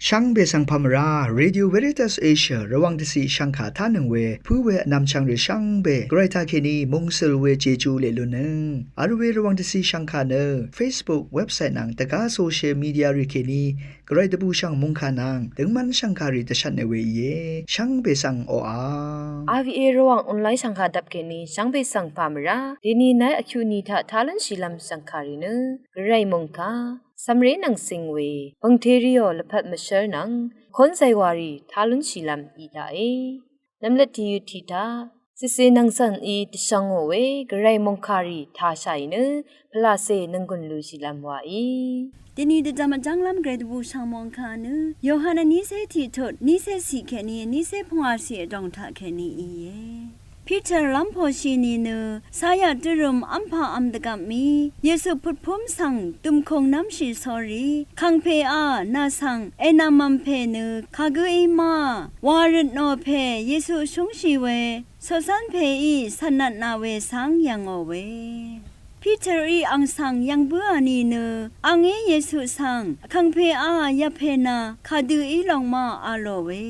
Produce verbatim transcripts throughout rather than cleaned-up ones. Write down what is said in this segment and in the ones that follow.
Shvngbe svng pà mvrá, Radio Veritas Asia Rvwàng dvciq shvngkà tánøng we pǿ we vnvmchvng rì shvngbe gvray taqkèní mungsøl we jeju leqlunnøng. Vl we Rvwàng dvciq shvngkà nø Facebook, website nvng dvgá social media rì kèní gvray dvbùshv̀ng mungkà nvng døngmv́n shv̀ngkàrì dvshvtne we íe. Shvngbe svng oqà. R V A Rvwàng online shv̀ngkà dvp kèní shvngbe svng pà mvrá. Dèní nai vkyuq ni taq tá lúnshìlv́m shv̀ngkàrì nø gvray mungkà, cv̀mré nvng cing we pv̀ngteriò lvpat mvshv́r nvng kónzay warì tá lúnshìlv́m í taqe. Nvmløt tìyøt tiq taq cìcè nvng cv̀n í dvshvngò we gvray mungkàrì tashàì nø pvlacè nvnggùn lushìlv́m waí. Dèní dvdvm vjv́nglv́m gvray dvbùshv̀ng mungkà nø Yohan vnícé tiqtut, vnícé ciq kèní vnícé pvngwàciq vdòng taqkèní íe. Piter lv́m poshì nìnø sayaq dvrø̀m v́mpà v̄m dvgvp mí Yesu putpúm svng dø̀mkùng nv́mshì sórí, Kàngpèá, nà svng ènv̀mv̀m pè nø kagǿ í ma? Wa røt nò pè Yesu shúngshì we coqcv́n pèí cv̀natnà we cv́ng yv̀ngò we. Piterí ang svng yv̀ng bǿà nìnø angí Yesu svng, Vkàngpèá, yapè nà kadø í long ma? a lò we.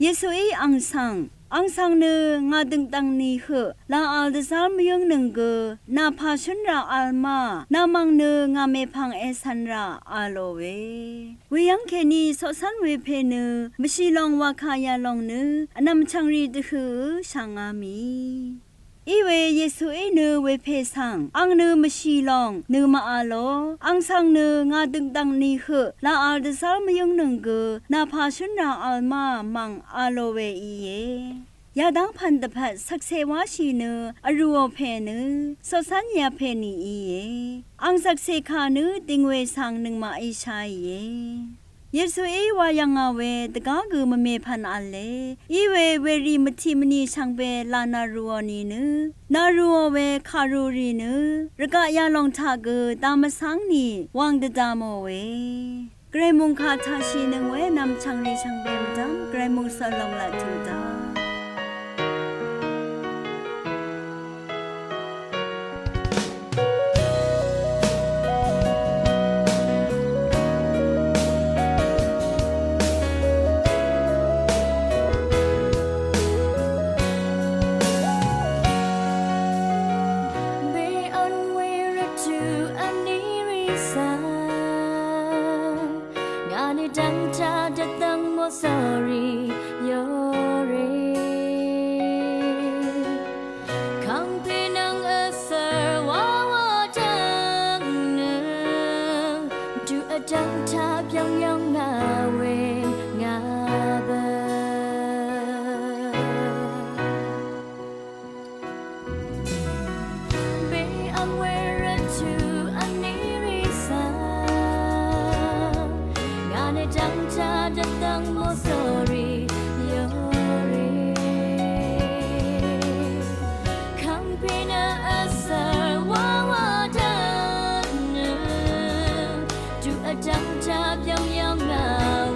Yesuí ang svng, ang svng nø ngà døngdv̀ng nì høq laq vl dvzv́r mvyǿngnøng gø nà pà shǿn rà vl ma? Nà mv̀ng nø ngà mèpv̀ng ècv̀n rà, a lò we. Weyv́ng kèní coqcv́n wepè nø mvshì long wakà yalòng nø vnv̀m chv̀ngrì dvhø̀ shv̀ngá mì. Iwe Yesuí nø wepè svng, ang nø mvshì long nø mv-a lo, ang svng nø ngà døngdv̀ng nì høq laq vl dvzv́r mvyǿngnøng gø nà pà shǿn rà vl ma mv̀ng, a lò we íe. Yadv́ng pv̀n dvpvt shvkse wáshì nø vrùò pè nø coqcv́n yapè nì íe. Ang shvkse kà nø ding we svng nøngmaqí sháìe. Yesuí wa yv̀ngà we dvgá gø mvmè pv̀n v̄le. Iwe werì mvtiq mvnì shvngbe laq nàrùò nìnø, nàrùò we kàrurì nø rvgaq yalòng taq gø damvcáng nì wàng dvdamò we. Gvray mungkà taqshìnøng we nv̀m chv̀ngrì shvngbe mvdv́m Gvray mungsvl lòng laq tuq daq. Ngàni dv́ngtaq dvdv́ng mòsòrì yòrì. Kàngpè nvng vsvr wawa dv́ng nø, tuq vdv́ngtaq byv̀ngyv̀ng ngà we ngà bø. Be ang we rvt tu ang niri sa. Ngà nø dv́ngtaq dvdv́ng mòsòrì yòrì. Kàngpè nø vsvr wawa dv́ng nø. Tuq vdv́ngtaq byv̀ngyv̀ng ngà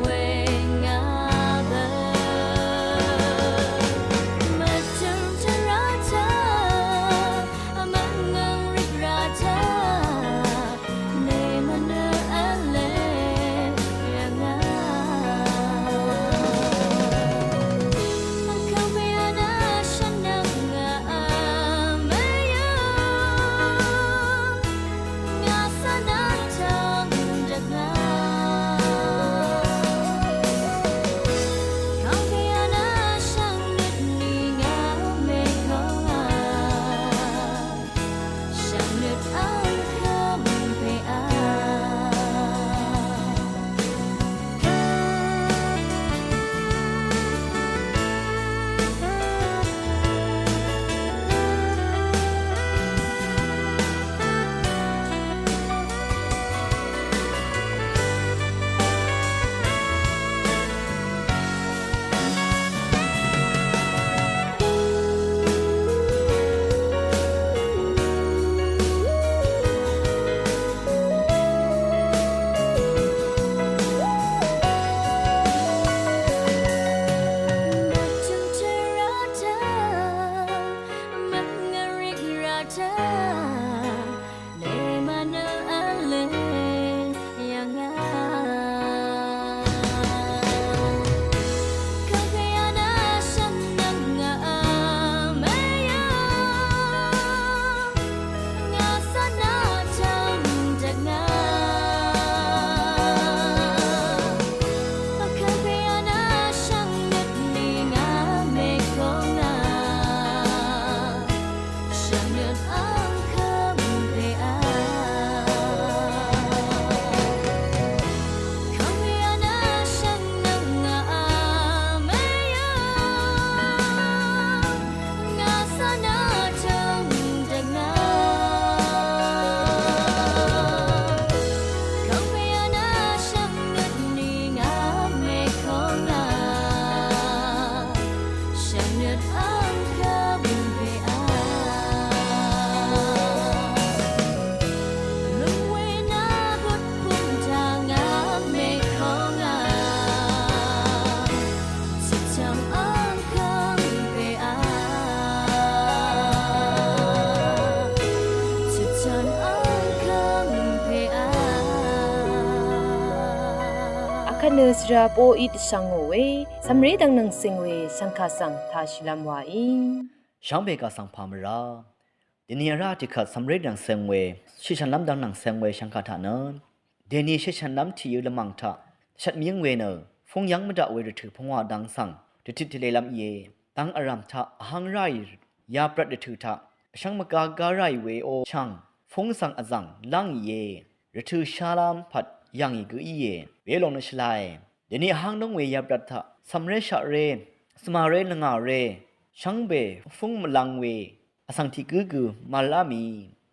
we ngà bø. Mvtø̀m tvrà taq, vmv́n ngv̀ng rìgrà taq, nè mvnø v̄le yv̀ngà. Kvt nø svra poqí dvshvng ngò we, cv̀mré dvng nvng ceng we shvngkà svng tashìlv́m waí. Shvngbe kà svng pà mvrá. Dèni vrá tiqkvt cv̀mré dvng ceng we, shitshv̀nlv́m dvng nvng ceng we shvngkà taq nø, dèni shitshv̀nlv́m tìyø lvmv̀ng taq dvshvt mvyǿng we nø, fúng yv́ng mvdaq we rvtø̀ pungwà dang svng dvtit tvlelv́m íe. Dvng vrv̀m taq vhvng ráì yabrvt rvtø̀ taq vshvng mvgagá ráì we ó chv̀ng, fúng svng vzv̀ng lv́ngìe. Rvtø̀ shálv́m pvt yv̀ngì gø íe. Welòng nø shvlae. Dèni vhvng dóng we yabrvt taq cv̀mré shaqré, svmaré lvngàré, shvngbe fúng mvlvng we vsvng tiq gǿ gø màvlá mì.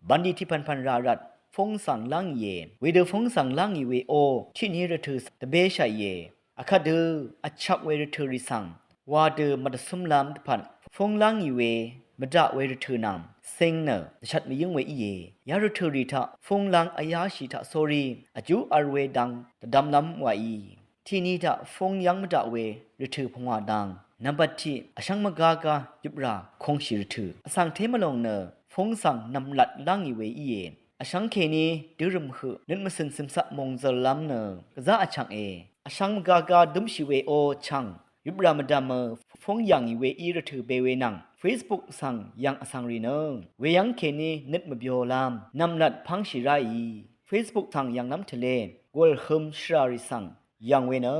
Bv̀nlì tiq pv̀npv̀n rà rvt fúng svng lv́ngìe. Wedø fúng svng lv́ngì we ó tiqni rvtø̀ dvbéshàìe. Vkvt dø vchvk we rvtø̀ rì svng wa dø mvdvcǿmlv́m dvpvt fúng lv́ngì we mvdaq we rvtø̀ nvng cing nø dvshvt mvyǿng we íe. Ya rvtø̀ rì taq fúng lv́ng vyáshì taq sórí vjú vl we dang dvdvmlv́m wàí. Tiqni taq fúng yv́ng mvdaq we rvtø̀ pungwà dang. Nvmbat tiq vshvng mvgagá yuprà kūngshì rvtø̀. Vsvng té mvlòng nø fúng svng nv̀mlat lv́ngì we íe. Vshvng kèní dørø̀m høq nøt mvcø̀n cø̀mcaq mòngzø̀llv́m nø gvzá vchv̀nge. Vshvng mvgagá dǿmshì we ó chv̀ng, yuprà mvdv̀mø fúng yv̀ngì we í rvtø̀ be we nvng Facebook svng yv̀ng vsvng rì nø, weyv́ng kèní nøt mvbyolv́m nv̀mlat pv́ngshì ráì. Facebook svng yv̀nglv́m tvlé gùl hø̄m shvrà rì svng yv̀ng we nø,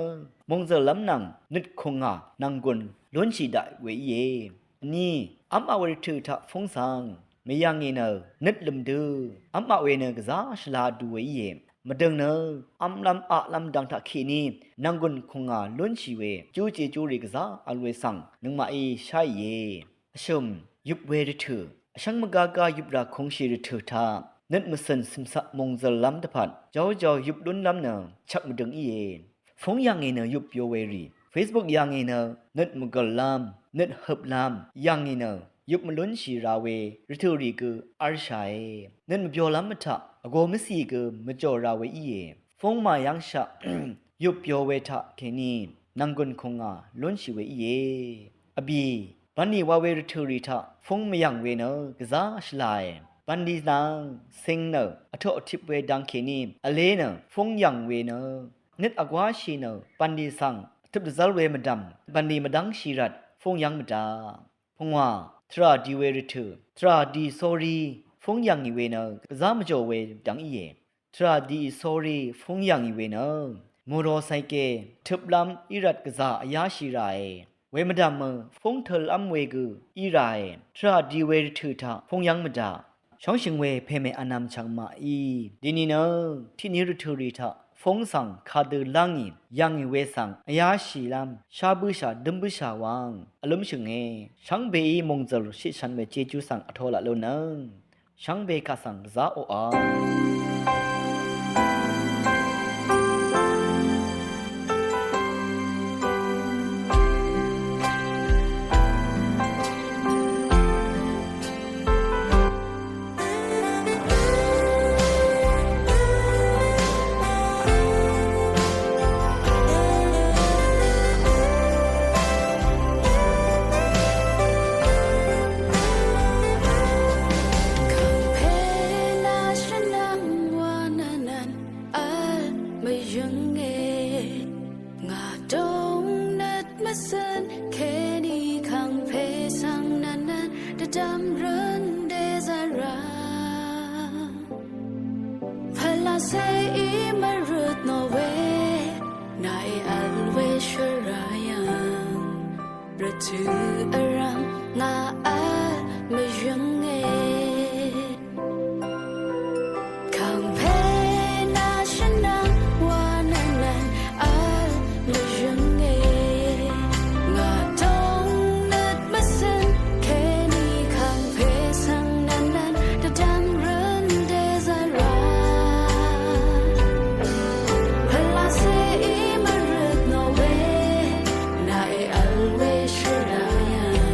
mòngzø̀llv́m nvng nøt kùngà nv̀nggùn lúnshì daq we íe. Vní, v́m aq we rvtø̀ taq fúng svng mvyv̀ngì nø, nøt lø̀m dø v́m aq we nø gvzá shvla vdu we íe. Mvdø̀ng nø v́mlv́m aqlv́m dang taq kèní nv̀nggùn kùngà lúnshì we, jú jejúrì gvzá vl we svng nøngmaqí sháìe. Vshø̀m, yup we rvtø̀. Vshvng mvgagá yuprà kūngshì rvtø̀ taq nøt mvcø̀n cø̀mcaq mòngzø̀llv́m dvpvt, jáujau yup lúnlv́m nø chvk mvdøng íe. Fúng yv̀ngì nø yup byo we rì, Facebook yv̀ngì nø nøt mvgø̀llv́m, nøt høplv́m yv̀ngì nø yup mvlúnshì ra we rvtø̀ rì gø v́lshàe. Nøt mvbyolv́m mvtaq vgō mvcì gø mvjò ra we íe. Fúng màyv́ngshaq yup byo we taq kèní nv̀nggùn kùngà lúnshì we íe. Vbì, bv̀nlì wa we rvtø̀ rì taq fúng mvyv̀ng we nø gvzá shvlae. Bv̀nlì nvng cing nø vtoq vtip we dang kèní vlé nø fúng yv̀ng we nø nøt vgwáshì nø bv̀nlì svng vtøp dvzv́l we mvdv̀m, bv̀nlì mvdv́ngshì rvt fúng yv́ng mvdaq. Pungwà, tvrà di we rvtø̀. Tvrà di sórí fúng yv̀ngì we nø gvzá mvjò we dvng íe. Tvrà diì sórí fúng yv̀ngì we nø, mòrò saike tøplv́m í rvt gvzà vyáshì ràe. We mvdv̀mø fúng tøllv́m we gø í ràe. Tvrà di we rvtø̀ taq fúng yv́ng mvdaq. Shóngshø̀ng we pèmè vnvm chv̀ng màí. Dini nø tiqni rvtø̀ rì taq fúng svng kadø lv́ngì, yv̀ngì we svng vyáshìlv́m shá bǿshà dǿm bǿshà wvng vlǿmshø̀nge. Shvngbeí mòngzø̀l shitshvn we jejú svng vtō laq lúnøng. Shvngbe kaq svng gvzá oqà. Kàngpè nà shvnvng wa nvnvn vl mvyønge. Ngà dòng nøt mvcøn kèní kàngpè svng nvnvn dvdvm røn dèzvra. Pvlacèí mvrøt nò we nàí vl we shvrayv̀ng. Rvtø̀ vrv̀m ngà vl mvyønge. Kàngpè nà shvnvng wa nvnvn vl mvyønge. Ngà dòng nøt mvcøn kèní kàngpè svng nvnvn dvdvm røn dèzvra. Pvlacèí mvrøt nò we nàí vl we shvrayv̀ng.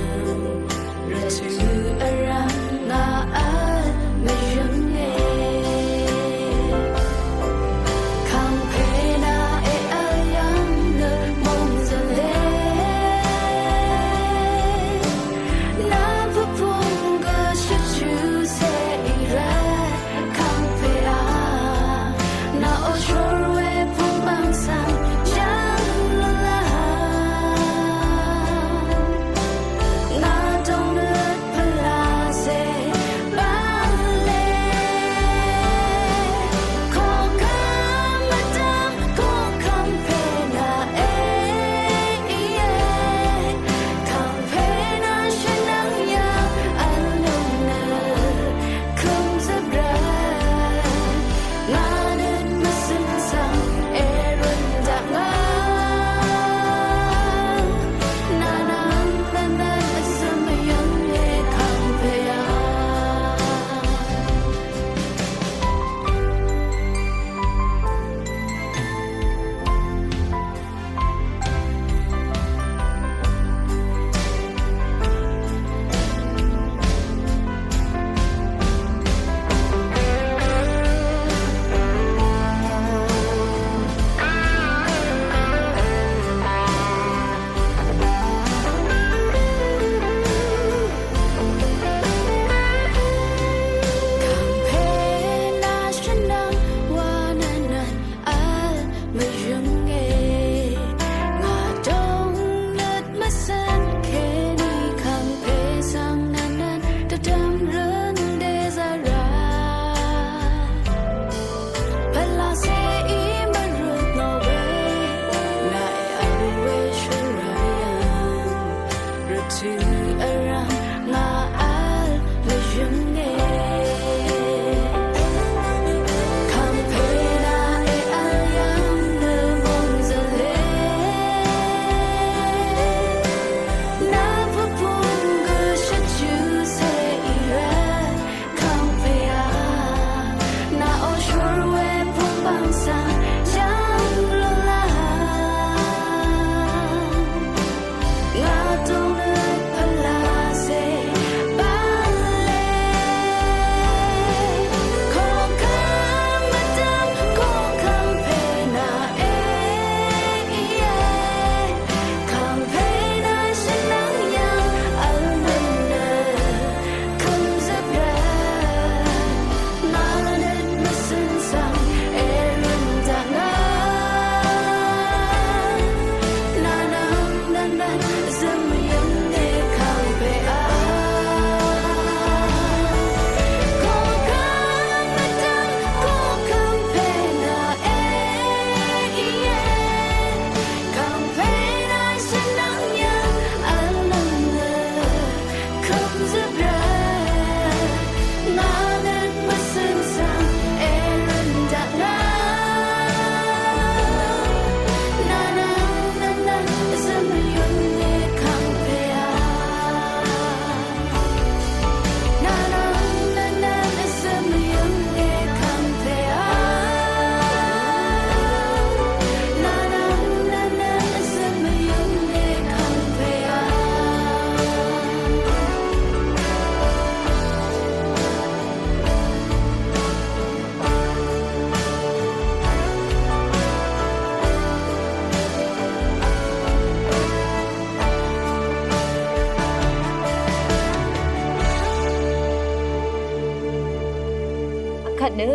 Nø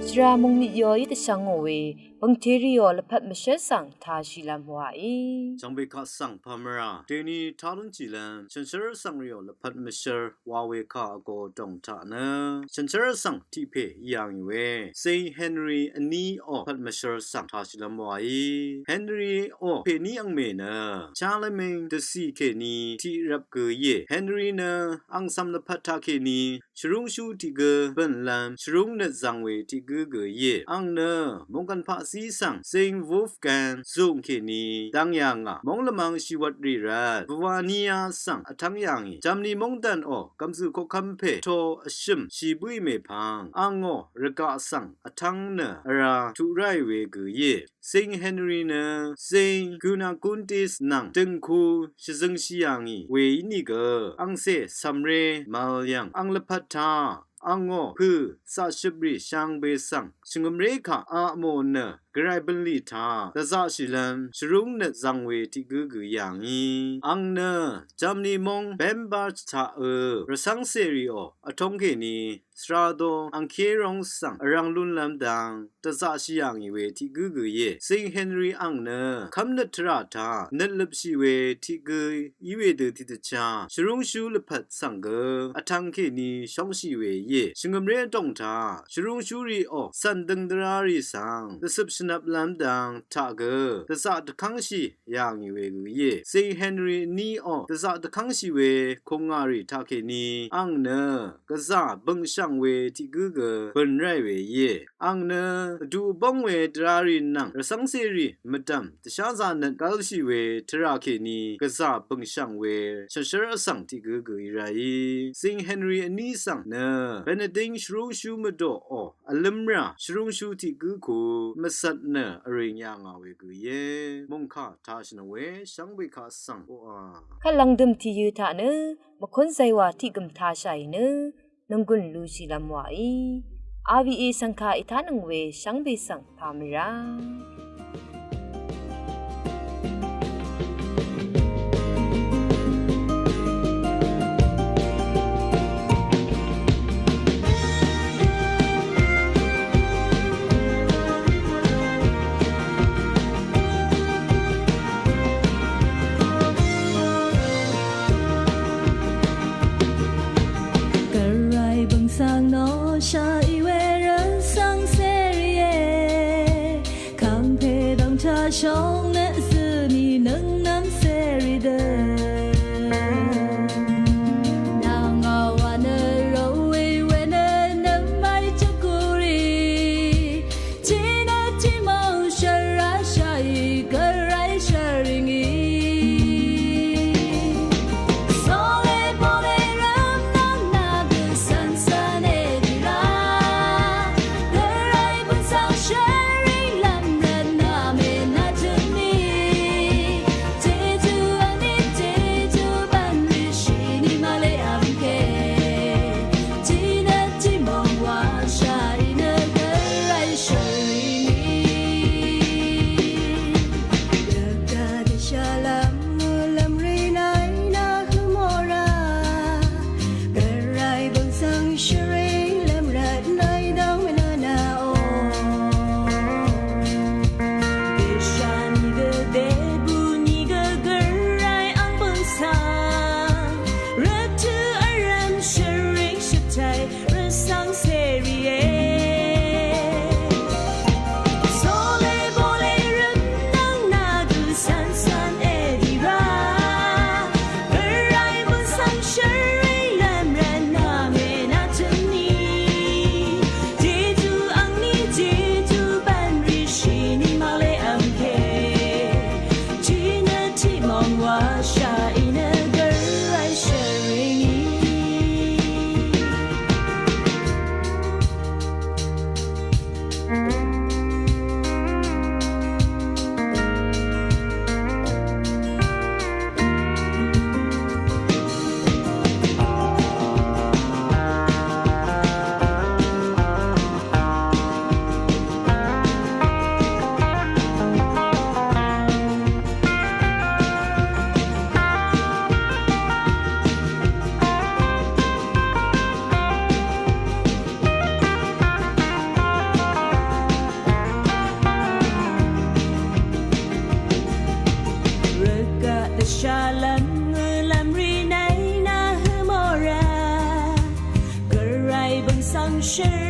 shvra mungmit yoí dvshvngò we bø̀ngtèrìò lvpat mvshv́r svng tāshìlv́m wàí. Shvngbe kaq svng pàmvrà dèni talúnshìlv́m shànshér svng rìò lvpat mvshv́r wa we kà vgō dòng taq nø shànshér svng tiq pè í yà ngì we Saint Henry vní ò lvpat mvshv́r svng tāshìlv́m wàí. Henry ò pèní angmè nø Charlemagne dvcì kèní tiq rvp gø íe. Henry nø ang cv̀m lvpat taqkèní shvrúngshú tiq gǿ bø̀nlv́m shvrúng nøt zvng we tiq gǿ gø íe. Ang nø mòngkv̀n paqzí svng Saint Wolfgang zùng kèní dvng yà ngà. Móng lvmvng shìwvt rì rvt Bavariya svng vtv́ng yà ngì. Germany móngdàn ò gv̀mzø̀ koqkvm pè to vshø̀m shì bǿì mèpvng angò rvgaq svng vtv́ng nø vrá tuq ráì we gø íe. Saint Henry nø Saint Kunakundis nvng dø̀ngku shvzøngshì yà ngì we ínìgø angcè cv̀mré mvl yv̀ng ang lvpat taq angò pø̀ caqshøp rì shvngbe svng shvngø̀mré kà aqmò nø gvray bø̀nlì taq dvzaqshìlv́m shvrúng nøt zvng we tiq gǿ gø yà ngì. Ang nø Germany móng Bamberg taq ø rvcv́ng cèrìò vtóng kèní Strado angkéróng svng vrvng lúnlv́m dang dvzaqshì yà ngì we tiq gǿ gø íe. Saint Henry ang nø kv́mnøt tvrà taq nøt løpshì we tiq gǿ í we dø tiqdvchá shvrúngshú lvpat svng gø vtv́ng kèní shóngshì we íe. Shvngø̀mré vdòng taq shvrúngshú rìò cv̀n døng dvrá rì svng dvcøp shvnvplv́m dang taq gø dvzaq dvkv́ngshì yà ngì we gø íe. Saint Henry vní ò dvzaq dvkv́ngshì we kùngà rì taqkèní ang nø gvzà bø̀ngshv̀ng we tiq gǿ gø bø̀n ráì we íe. Ang nø vdu vbóng we dvrarì nvng rvcv́ngcèrì mvdv̀m dvsházā nøt gv́lshì we tvrà kèní gvzà bø̀ngshv̀ng we shànshér vsvng tiq gǿ gø í ráì. Saint Henry vní svng nø Benedict shvrúngshú mvdòò vlǿmrà shvrúngshú tiq gǿ ku mvcvt nø vrìng yà ngà we gø íe. Mòngkà tāshìnøng we shvngbe kaq svng oqà. Kvt lv̀ngdø̀m tìyø̄ taq nø mvkún zaywà tiq gø̀m tāshàì nø nònggùn lushìlv́m wàí. R V A shv̀ngkà ètánøng we shvngbe svng pàmvrá. Gvray bø̀ng svng nò shàì we rvn svng cèrìe. Kàngpè dv̀ngchá shóng nø zø̀ nìnøng nv́m cèrì dø. Nà ngà wà nø ròe we nø nv́m mv́y chvkúrì. Tiqnø tiqmv̀ng shvrá shàì gvray shvrì ngì. Sole bole rvm nvng nà gø cv̀n cv̀n èdì rá. Gvray bø̀n svng shvrì lv́m rvt nà mènà tø̀mì. Shvlvm ngø lvmrì nvng nà hø morà. Gvray bø̀ng svng shø̀r